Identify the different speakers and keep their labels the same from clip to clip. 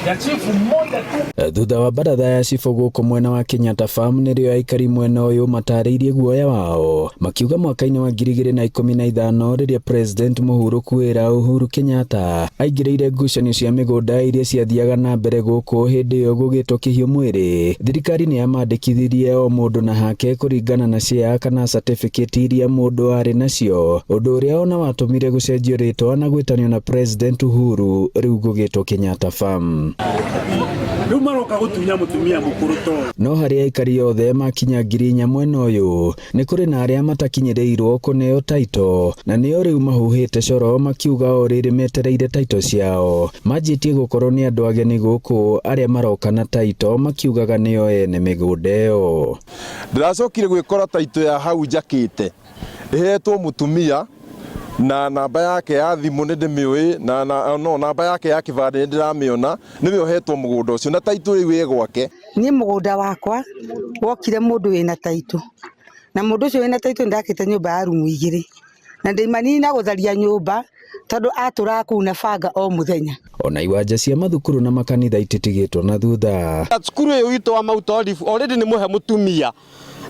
Speaker 1: Ya chifu mmoja tu.
Speaker 2: Thutha wa baratha ya cibũ gũkũ mwena wa Kenyatta Farm, nĩrĩo aikari mwena ũyũ matarĩirie guoya wao, makiuga mwaka-inĩ wa 2015, rĩrĩa President mũhurũku wĩra Uhuru Kenyatta aingĩrĩire ngucanio cia mĩgũnda iria ciathiaga na mbere gũkũ hĩndĩ ĩyo gũgĩtwo kĩhiũ mwĩrĩ, thirikari nĩ yamandĩkithirie o mũndũ na hake kũringana na share kana certificate iria mũndũ arĩ nacio, ũndũ ũrĩa ona watũmire gũcenjio rĩtwa na gwĩtanio na President Uhuru, rĩu gũgĩtwo Kenyatta Farm.
Speaker 1: Rĩu maroka gũtunya mũtumia mũkũrũ to
Speaker 2: No harĩ aikari othe makinya 4,000 mwena ũyũ, nĩ kũrĩ na arĩa matakinyĩrĩirwo kũneo taito, na nĩo rĩu mahuhĩte coro, makiuga o rĩrĩ metereire taito ciao manjĩtie gũkorwo nĩ andũ ageni gũkũ arĩa maroka na taito makiugaga nĩo ene mĩgũnda ĩyo.
Speaker 3: Ndĩracokire gwĩkora taito ya hau njakĩte ĩhetwo mũtumia na namba yake ya thimũ nĩ ndĩmĩũĩ na no namba yake ya kĩbandĩ nĩ ndĩramĩona, nĩwe ũhetwo mũgũnda ũcio na taito rĩu ĩ gwake.
Speaker 4: Niĩ mũgũnda wakwa wokire mũndũ wĩna taitũ, na mũndũ ũcio wĩna taitũ nĩndakĩte nyũmba ya rumu 2, na ndĩmanina gũtharia nyũmba tondũ atũraga kũu na banga o mũthenya.
Speaker 2: Ona iwanja cia mathukuru na makanitha ititigĩtwo na thutha.
Speaker 5: Cukuru ĩyo itũ wa Mount Olive already nĩ mũhe mũtumia,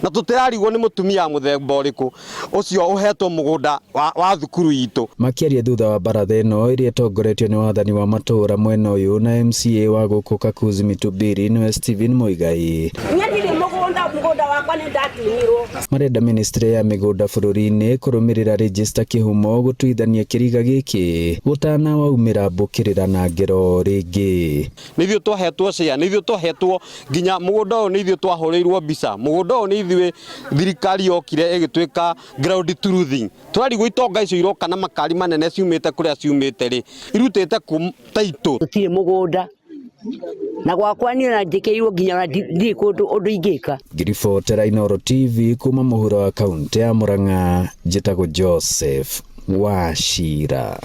Speaker 5: na tũtirarigwo nĩ mũtumia wa mũthemba ũrĩkũ ũcio ũhetwo mũgũnda wa thukuru itũ.
Speaker 2: Makĩaria thutha wa baratha ĩno ĩrĩa ĩtongoretio nĩ wathani wa matũũra mwena ũyũ na MCA wa gũkũ Kakuzi Mitubiri, nĩwe Stephen Muigai,
Speaker 6: Niĩ ndirĩ mũgũnda, mũgũnda wakwa nĩ ndatunyirwo.
Speaker 2: Marenda ministry ya mĩgũnda bũrũri-inĩ kũrũmĩrĩra register kĩhumo gũtuithania kĩriga gĩkĩ gũtana waumĩra mbũkĩrĩra na ngero rĩngĩ.
Speaker 5: Nĩ ithuĩ twahetwo share, nĩ ithuĩ twahetwo nginya mũgũnda ũyũ, nĩ ithuĩ twahũrĩirwo mbica mũgũnda ũyũ, nĩ ithuĩ thirikari yokire ĩgĩtuĩka ground truthing. Tũrarigwo itonga icio iroka na makari manene ciumĩte kũrĩa ciumĩte rĩ, irutĩte kũ taitũ?
Speaker 7: Gũtirĩ mũgũnda na gwakwa niĩ na njĩkĩirwo nginya ona ndirĩ kũndũ ũndũ ingĩka.
Speaker 2: Ngiribotera Inooro TV kuma mũhuro wa kaunti ya Murang'a, njĩtagwo Joseph Wachira.